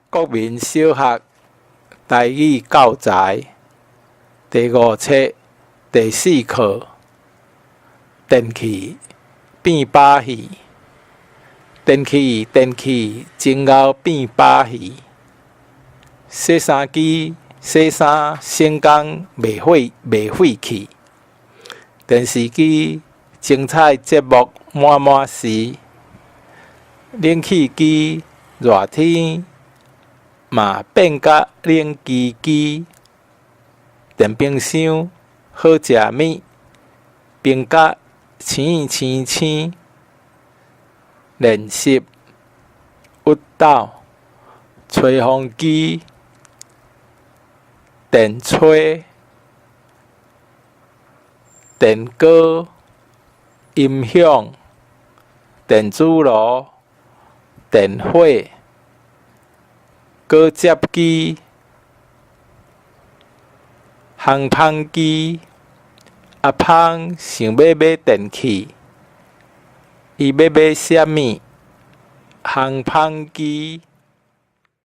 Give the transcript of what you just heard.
國民小學台語教材第五冊第四課，電器變把戲，電器電器真𠢕變把戲，洗衫機洗衫省工袂廢袂廢氣，電視機精彩節目滿滿是，冷氣機熱天嘛變甲冷吱吱，電冰箱好食物，冰甲青青青，練習鬱豆，吹風機，電吹，電鍋，音響，電子爐，電火，果汁機，烘麭機，阿芳想欲買電器，伊欲買啥物？烘麭機。